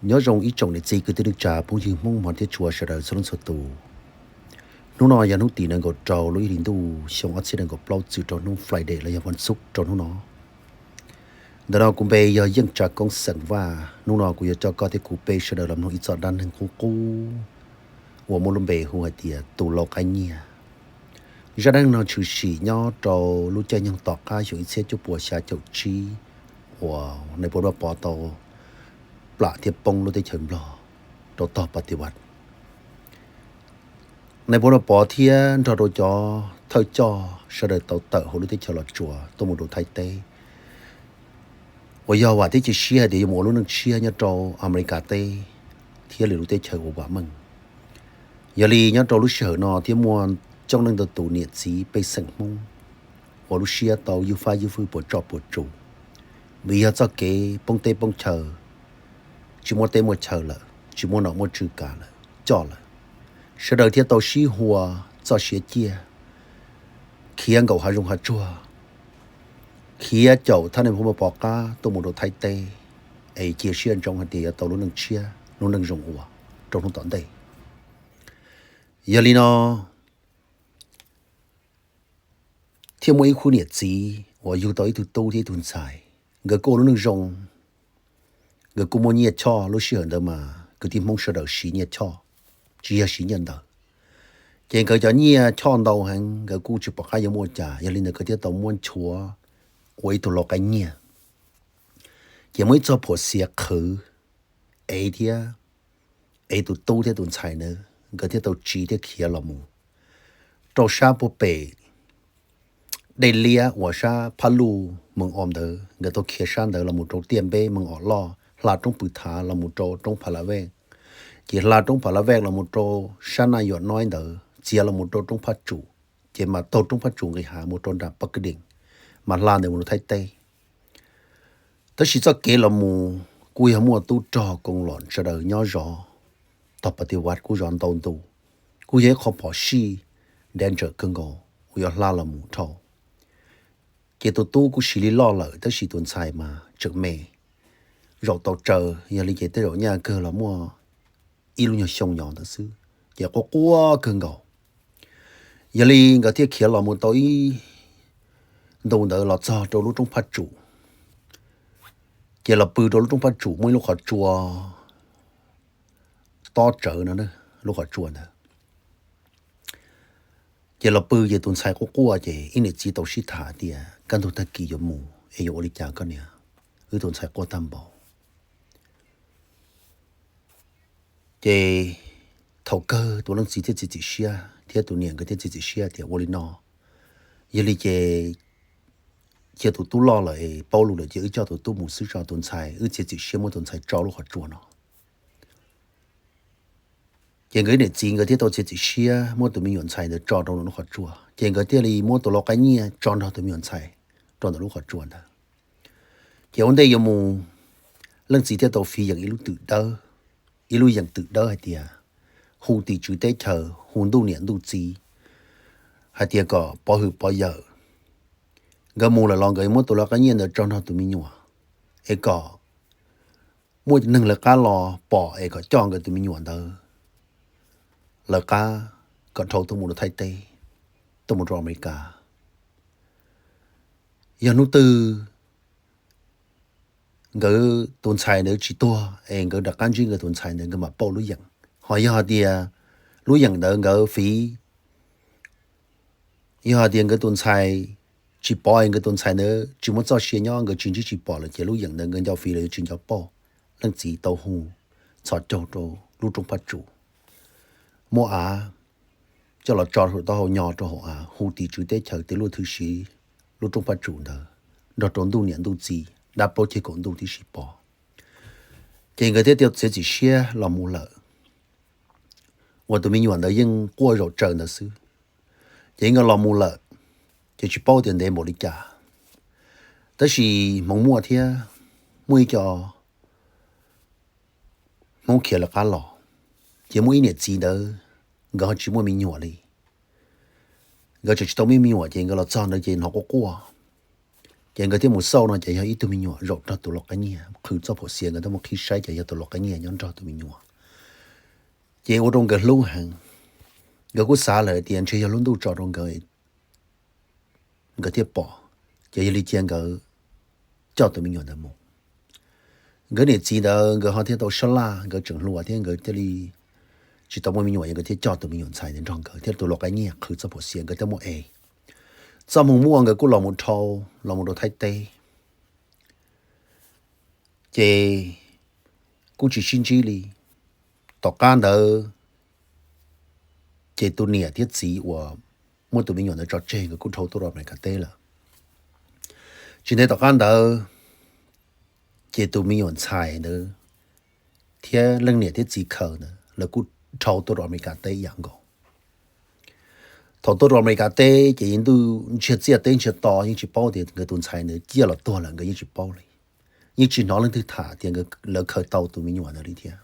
Nyob zoo ib tsoom niam txiv kwv tij neej tsa phooj ywg Hmoob hmov thiab tshua sawv daws txhua leej txhua tus. Hnub no yog hnub tim nees nkaum rau lub ib hlis ntuj xyoo ob txhiab nees nkaum plaub txwm rau hnub Friday los yog vas xuv rau hnub no. Ntawm no kuv npe yog Yeej Tsa Koob xeem Vaj. Hnub no kuv yuav coj koj thiab kuv peb sawv daws los mloog ib txoj dab neeg qub qub uas muaj lub npe hu hais tias tus lau qaib nyiaj. Zaj dab neeg no tshwm sim nyob rau lub caij nyoog tom qab xyoo ib txhiab cuaj puas xya caum tsib uas nais phoo Vaj Pov tau plam thiab poob lub teb chaws Nplog rau tog Pas Tis Vas. Nais phoo Vaj Pov thiab nrog rau cov thawj coj sawv daws tau tawm hauv lub teb chaws Los Tsuas tuaj mus rau Thaib teb, uas yog vam thiab cia siab hais tias yuav mus ua lub neej tshiab nyob rau Amelikas teb thiab lwm lub teb chaws uas vam meej. Yog li nyob rau lub sij hawm no thiab muaj coob leej ntau tus niam txiv pej xeem Hmoob uas lub siab tau ywj fab ywj fwj puas tso puas tsum, vim yog txoj kev poob teb poob chaw, tsis muaj teb muaj chaw lawm, tsis muaj nom muaj tswv kam lawm, coj lawm. Sawv daws thiaj tau sib hua txoj sia ciaj, khiav nkaum hav zoov hav tsuag, khiav caum thab nais phoo Vaj Pov qab tuaj mus rau Thaib teb, es cia siab ntsoov hais tias yuav tau lub neej tshiab lub neej zoo ua rau hnub tom ntej. Yog li no thiaj muaj ib khub niam txiv uas yug tau ib tug tub thiab ib tug ntxhais. Nkawd kuj ua lub neej zoo, nkawd kuj muaj nyiaj choj. Lub sij hawm ntawd mas kwv tij Hmoob sawv daws siv nyiaj choj, tsis yog siv nyiaj ntawv. Ces nkawd cov nyiaj choj ntau heev, nkawd kuj tsis pom qab yuav muaj ua cas, yog li ntawd nkawd thiaj tau muab nchuav ua ib tug lau qaib nyiaj. Ces muaj ib txoj phuam xiav qhwv, ev thiab, ev tus tub thiab tus ntxhais ntawd nkawd thiaj tau tsiv thiab khiav los mus rau sab puag pem dej liab uas sab Phab Luj Mees Os ntawd. Nkawd tau khiav sab ntawd los mus rau tiaj npeb Mees Os Loj, hla roob Pw Thav los mus rau roob Pha La Vej, ces hla roob Pha La Vej los mus rau sab Naj Yuam Noib ntawd, txiav los mus rau roob Phaj Tsum, ces mas taug roob Phaj Tsum nqis hav mus rau nram Pab Kab Dees, mas hla ntawd mus rau Thaib teb. Tab sis txoj kev los mus kuj yog muaj tub rog koos los sawv daws nyob zov, tog Pas Tis Vas kuj zov ntau ntu, kuj yog ib qho phom sij dav ntsawm kawg nkaus uas yuav hla los mus dhau. Ces tus tub kuj siv li loj lawm tab sis tus ntxhais mas tseem me, zaum tau tsaws, yog li ces tej zaum nyaj kawg los muaj ib lub nyuag xyoo nyom ntawd xwb, ces quaj quaj kawg nkaus. Yog li nkawd thiaj khiav los mus tau ib ntu ntawd los txog rau lub roob Phaj Tsum. Ces los pw rau lub roob Phaj Tsum muaj ib lub qhov tsua tob tsawv no, lub qhov tsua ntawd. Ces los pw ces tus ntxhais quaj quaj ces ib niam txiv tau sib tham tias kaj ntug tag kis yuav mus es yuav ua li cas koj niam, wb tus ntxhais quaj tag npaum. Ces thaum kawg tus leej txiv thiaj txiav txim siab thiab tus niam nkawd thiaj txiav txim siab tias ua li no, yog li ces cia tus tub loj lawm es paub lus lawm ces wb coj tus tub mus xwb tso, tus ntxhais wb txiav txim siab muab tus ntxhais tso lub qhov tsua no. Ces nkawd ib niam txiv nkawd thiaj tau txiav txim siab muab tus me nyuam ntxhais ntawd tso rau ntawm lub qhov tsua, ces nkawd thiaj li muab tus lau qaib nyiaj tso nrog tus me nyuam ntxhais rau ntawm lub qhov tsua ntawd. Ces ua ntej yuav mus, leej txiv thiaj tau fiv yeem ib lub twm dawb, ib lub yeem twm dawb hais tias hu tim tswv teb chaws, hu ntuj niam ntuj txiv, hais tias kom pov hwm pov yawm. Nkawd mus lawm los nkawd yuav muab tus lau qaib nyiaj ntawd tso nrog tus me nyuam, es kom muaj neeg lawv qab los pom es kom coj nkawd tus me nyuam ntawd lawv qab kom dhau tuaj mus rau Thaib teb, tuaj mus rau Amelikas. Yog hnub twg nkawd tus ntxhais ntawd tsis tuag es nkawd rov qab ntsib nkawd tus ntxhais ntawd nkawd mam pauj lub yeem. Ho yog hais tias lub yeem ntawd nkawd fiv, yog hais tias nkawd tus ntxhais tsis pov es nkawd tus ntxhais ntawd tsis muaj txoj sia nyob, nkawd tsis ntsib tsis pom lawm ces lub yeem ntawd nkawd nco fiv los yuav tsis nco pauj. Leej txiv tau hu txhos caug rau lub roob Phaj Tsum, muab av coj los tso rau taub hau nyo rau hauv av, hu tim tswv teb chaws, tim luaj thwj siv lub roob Phaj Tsum ntawd nrog rau ntuj niam ntuj txiv, dab plaub ceg kaum ntuj tib si pov. Ces nkawd thiaj txiav txim siab los mus lawm, uas tus me nyuam ntawd yeej quaj zaum tsaws ntawd xwb. Ces nkawd los mus lawm, ces tsis paub tias ntev npaum li cas, tab sis hmoov muaj thiab, muaj ib co Hmoob khiav lawv qab los, ces muaj ib niam txiv ntawd nkawd ho tsis muaj me nyuam li. Nkawd tseem tsis tau muaj me nyuam ces nkawd los txog ntawd ces hnov quaj quaj, Ces nkawd thiaj mus xauj no ces yog ib tug me nyuam zaum nrog tus lau qaib nyiaj qhwv txoj phuam xiav, nkawd thiaj mus qhib saib ces yog tus lau qaib nyiaj nyob nrog tus me nyuam. Ces ua rau nkawd hlub heev, nkawd kuj xav lawm tias ntshe yog lub ntuj tso rau nkawd, nkawd thiaj pom, ces yog li cia nkawd coj tus me nyuam ntawd mus. Nkawd niam txiv ntawd nkawd ho thiaj tau sab laj, nkawd tseem hluas thiab nkawd thiaj li tsis tau muaj me nyuam, nkawd thiaj coj tus me nyuam ntxhais ntawd nrog nkawd thiab tus lau qaib nyiaj qhwv txoj phuam xiav, nkawd thiaj muaj es. Txoj hmoo muaj nkawd kuj los mus dhau, los mus rau Thaib teb, ces kuj tsis sib ntsib li. Tom qab ntawd ces tus niam thiab txiv uas muab tus me nyuam ntawd tso tseg nkawd kuj dhau tuaj rau Amelikas teb lawm. Tsis ntev tom qab ntawd ces tus me nyuam ntxhais ntawd thiab leej niam thiab txiv khaws ntawd lawv kuj dhau tuaj rau Amelikas teb ib yam nkaus. Thaum tuaj rau Amelikas teb ces ntuj ntsiag txiaj teb ntsiag to, yeej tsis paub tias nkawd tus ntxhais ntawd ciaj los tuag lawm nkawd yeej tsis paub li. Yeej tsis hnov leej twg tham tias lawv khaws tau tus me nyuam ntawd li thiab.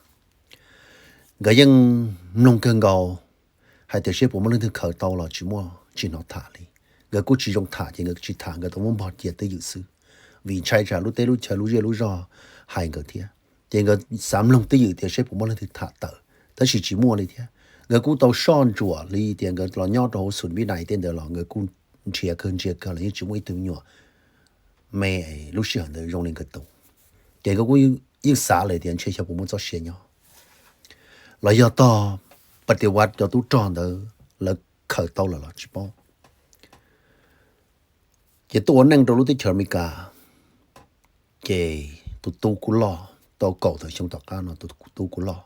Nkawd yeej mloog kawg nkaus hais tias seb puas muaj leej twg khaws tau los tsis muaj, tsis hnov tham li. Nkawd kuj tsis zoo tham ces nkawd tsis tham, nkawd tau muab npog cia twj ywm xwb, vim ntshai tsam lub teb lub chaw lub zej lub zog hais nkawd thiab. Ces nkawd xav mloog twj ywm tias seb puas muaj leej twg tham tawm, tab sis tsis muaj li thiab. Nkawd kuj tau soj ntsuam li tias nkawd los nyob rau hauv xum vib nais tej ntawd los nkawd kuj nrhiav kawg nrhiav kawg los yeej tsis muaj ib tug me nyuam me lub sij hawm ntawd zoo li nkawd tus. Ces nkawd kuj yeej xav lawm tias ntshe xyov puas muaj txoj sia nyob, los yog tog pas tis vaj cov tub rog ntawd lawv khaws tau lawm los tsis paub. Ces tuaj ua neej rau lub teb chaws Amelikas, ces tus tub kuj loj, tau kaum tawm xyoo tom qab no tus tub kuj loj.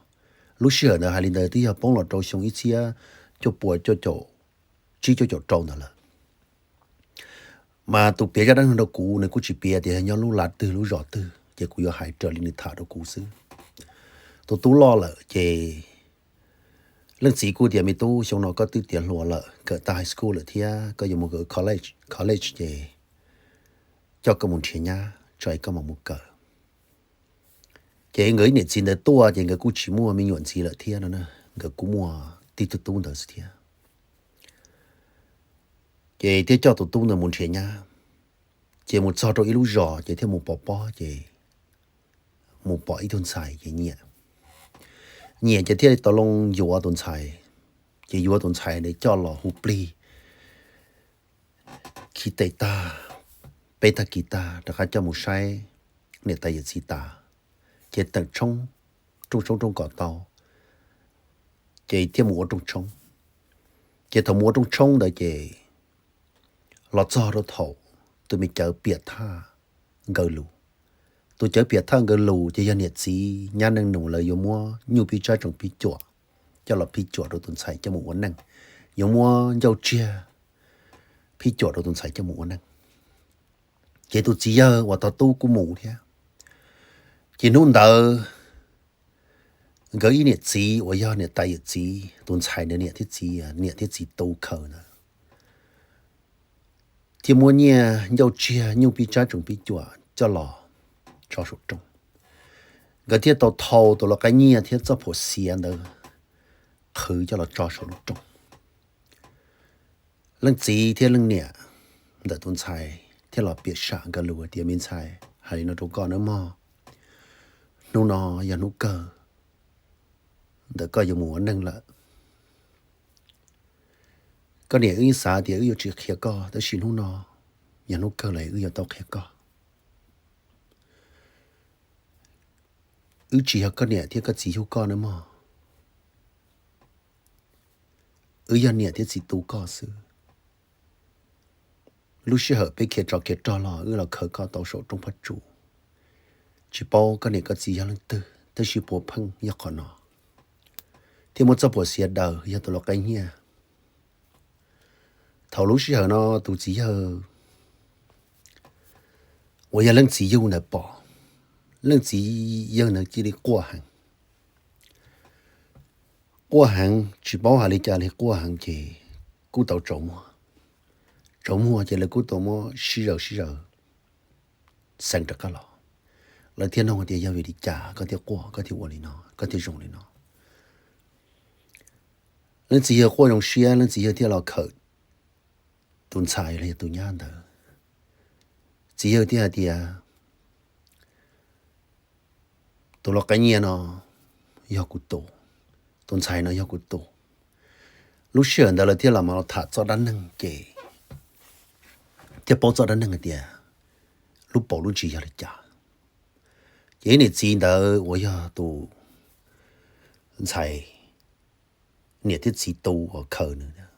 Lub sij hawm ntawd hais li ntawd twb yog poob los rau xyoo ib txhiab cuaj puas cuaj caum tsib cuaj caum rau ntawd lawm. Mas tus piav zaj dab neeg rau kuv nws kuj tsis piav tias yog nyob lub lav twg lub zos twg, ces kuv yuav hais raws li nws tham rau kuv xwb. Tus tub loj lawm ces leej txiv kuj tias, me tub, xyoo no koj twb tiav hluas lawm, kawm tag high school lawm thiab koj yuav mus kawm college, college ces coj koj mus nrhiav nyab tso es koj mam mus kawm. Ces nkawd ib niam txiv ntawd tuaj ces nkawd kuj tsis muaj me nyuam ntxiv lawm thiab no, nkawd kuj muaj tib tug tub ntawd xwb thiab. Ces thiaj coj tus tub ntawd mus nrhiav nyab. Ces mus txog rau ib lub zos ces thiaj mus pov pob ces mus pom ib tug ntxhais ces nyiam. Nyiam ces thiaj tau loo yuav tus ntxhais. Ces yuav tus ntxhais ntawd coj los hu plig khi tes tag, peb tag kis tag rov qab coj mus saib niam tais yawm txiv tas, ces teem tshoob, rooj tshoob rooj kom tau, ces thiaj mus ua rooj tshoob. Ces thaum mus ua rooj tshoob ntawd ces los txog rau thaum tus me cawv piam thaj nkawd lus. Tus cawv piam thaj nkawd lus ces yog niam txiv nyab neej nus lawv yuav muab nyuj pib tsab tsoom pib cuam coj los pib cuam rau tus ntxhais coj mus ua neej, yuav muab ncauj tsiag pib cuam rau tus ntxhais coj mus ua neej. Ces tus txiv yawg uas tog tub kuj mus thiab. Ces hnub ntawd nkawd ib niam txiv uas yog niam tais yawm txiv, tus ntxhais ntawd niam thiab txiv, niam thiab txiv tu khaws ntawd thiaj muab nyiaj ncauj tsiag nyuj pib tsab tsoom pib cuam coj los tso saum rooj. Nkawd thiaj tau thau tus lau qaib nyiaj thiab txoj phuam xiav ntawd qhwv coj los tso saum lub rooj. Leej txiv thiab leej niam ntawm tus ntxhais thiaj los piam sam nkawd lus tias, me ntxhais, hais li no rau koj nawb mog, hnub no yog hnub kawg ntawm koj yuav mus ua neej lawm. Koj niam, wb yeej xav tias wb yuav tsis qhia koj, tab sis hnub no yog hnub kawg lawm wb yuav tau qhia koj. Wb tsis yog koj niam thiab koj txiv yug koj nawb mog. Wb yog niam thiab txiv tu koj xwb. Lub sij hawm peb khiav tsov khiav rog los wb los khaws koj tau saum rooj phab tsum. Tsis paub koj niam koj txiv yog leej twg, tab sis puav pheej yog qhov no, thiaj muab txoj phuam xiav daws yog tus lau qaib nyiaj. Thaum lub sij hawm no tus txiv yawg uas yog leej txiv yug ntawd pom, leej txiv yawg ntawd cia li quaj heev. Quaj heev, tsis paub hais li cas li, quaj heev ces kuj tau tsaus muag. Tsaus muag ces lawv kuj tau muab sib zaws sib zaws xeev rov qab los. Lawv thiaj nug tias, yog vim li cas koj thiaj quaj, koj thiaj ua li no, koj thiaj zoo li no? Leej txiv yawg quaj zoo siab, leej txiv yawg thiaj los khawm tus ntxhais los yog tus nyab ntawd Txiv yawg thiaj hais tias, tus lau qaib nyiaj no yog kuv tus, tus ntxhais no yog kuv tus. Lub sij hawm ntawd lawv thiaj los tham txoj dab neeg ces thiaj paub txoj dab neeg hais tias lub paus lub ntsis yog li cas. Ces ib niam txiv ntawd uas yog tus ntxhais niam thiab txiv tu uas khaws nws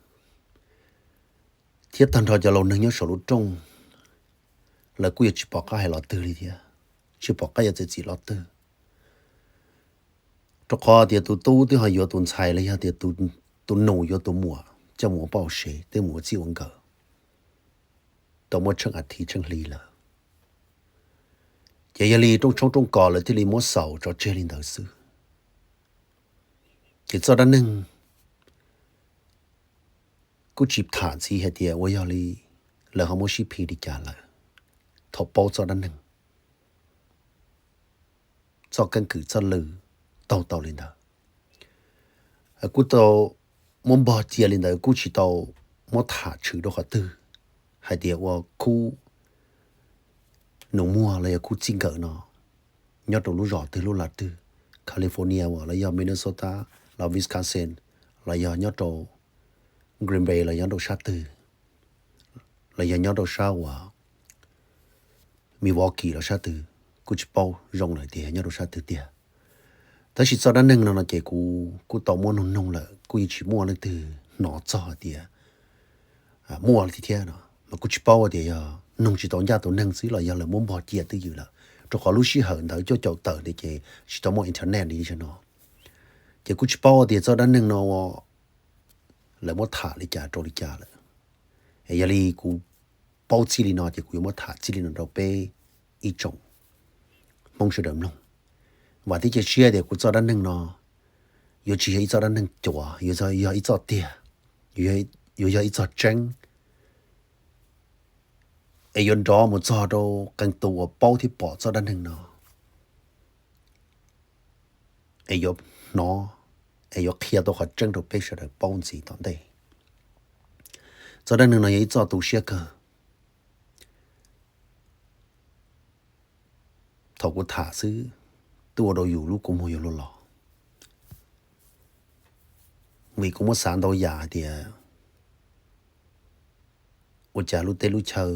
thiab tag nrho cov laus neeg nyob saum lub rooj, lawv kuj yuav tsis pom qab hais los twg li thiab, tsis pom qab yuav txiav txim los twg. Rau qhov tias tus tub twb ho yuav tus ntxhais los yog tias tus nus yuav tus muam coj mus ua poj ua sev, twb mus ua txij ua nkawm tau muaj tsheej as thiv tsheej hli lawm. Ces yog li rooj tshoob rooj kos lawv thiaj li muab xaus tso tseg li ntawd xwb. Ces txoj dab neeg kuj tsis tham ntxiv hais tias ua yog li lawv ho muab sib phi li cas lawm. Thaum paub txoj dab neeg, txoj keeb kwm txoj lw taug tau li ntawd, kuj tau muab npog cia li ntawd, kuj tsis tau muab tham tshwm rau qhov twg hais tias ua khub nus muag los yog khub txij nkawm no nyob rau lub zos twg lub lag twg, California los yog Minnesota los Wisconsin los yog nyob rau Green Bay los yog nyob rau sab twg, los yog nyob rau sab uas Milwaukee los sab twg, kuj tsis paub zoo lawm tias yog nyob rau sab twg tiag. Tab sis txoj dab neeg no no ces kuv kuj tau muab noog noog lawm, kuj yeej tsis muaj leej twg hnov txog tias muaj li thiab no. Mas kuj tsis paub tias yog noog tsis tau ncaj tus neeg xwb los yog lawv muab npog cia twj ywm lawm, rau qhov lub sij hawm ntawd cuaj caum tawm ntawd ces tsis tau muaj internet li zaum no. Ces kuj tsis paub tias txoj dab neeg no lawv muab tham li cas rau li cas lawm. Yog li kuv paub txij li no ces kuv yuav muab tham txij li no rau peb ib tsoom Hmoob sawv daws mloog. Vam thiab cia siab tias kuv txoj dab neeg no yuav tsis yog ib txoj dab neeg cuav, yuav yog ib txoj tiag, yuav yog ib txoj tseeb, es yuav nrov mus txog rau qee tus uas paub thiab pom txoj dab neeg no, es yuav hnov, es yuav qhia tau qhov tseeb rau peb sawv daws paub ntxiv tom ntej. Txoj dab neeg no yog ib txoj tu siab kawg. Thaum kuv tham xwb twb ua rau yus lub kua muag yuav luag los, vim kuv muab xav ntau yam hais tias ua cas lub teb lub chaw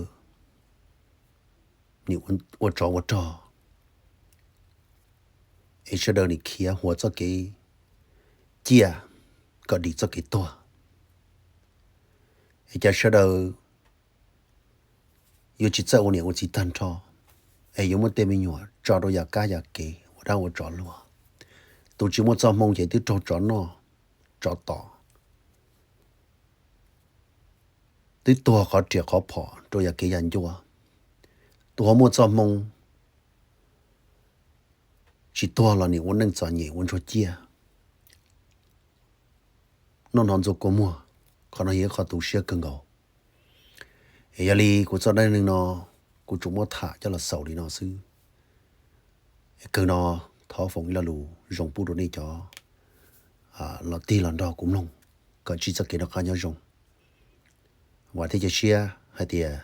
nim ua tsov ua rog, es sawv daws nim khiav huas txoj kev ciaj kom dim txoj kev tuag, es cas sawv daws yuav tsis txawj ua niam ua txiv tag nrho, es yuav muab tej me nyuam tso rau yam kab yam kev ua dab ua tsov luag. Tus tsis muaj txoj hmoo ces twb raug tsov noj tsov tom, twb tuag qhov riam qhov phom rau yam kev yam ncua. Tus ho muaj txoj hmoo tsis tuag los nim ua neej txom nyem ua ntsuag ciaj, noj hnov ntxuag kua muag. Qhov no yog ib qho tu siab kawg nkaus. Es yog li kuv txoj dab neeg no kuv tsuas muab tham coj los xaus li no xwb. Kawg no thov foom ib lo lus zoo pub rau nej cov los tig los nrog kuv mloog, kom ntsib txoj kev noj qab nyob zoo. Vam thiab cia siab hais tias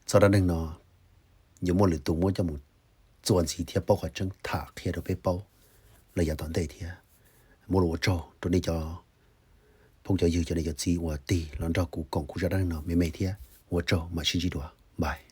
txoj dab neeg no yuav muaj lwm tus muab coj mus txuas ntxiv thiab paub qhov tseeb tham qhia rau peb paub los yav tom ntej thiab. Muaj lus ua tsaug rau nej cov phooj cov ywg cov niam cov txiv uas tig los nrog kuv koom kuv zaj dab neeg no me me thiab. Ua tsaug, mam sib ntsib dua, bye.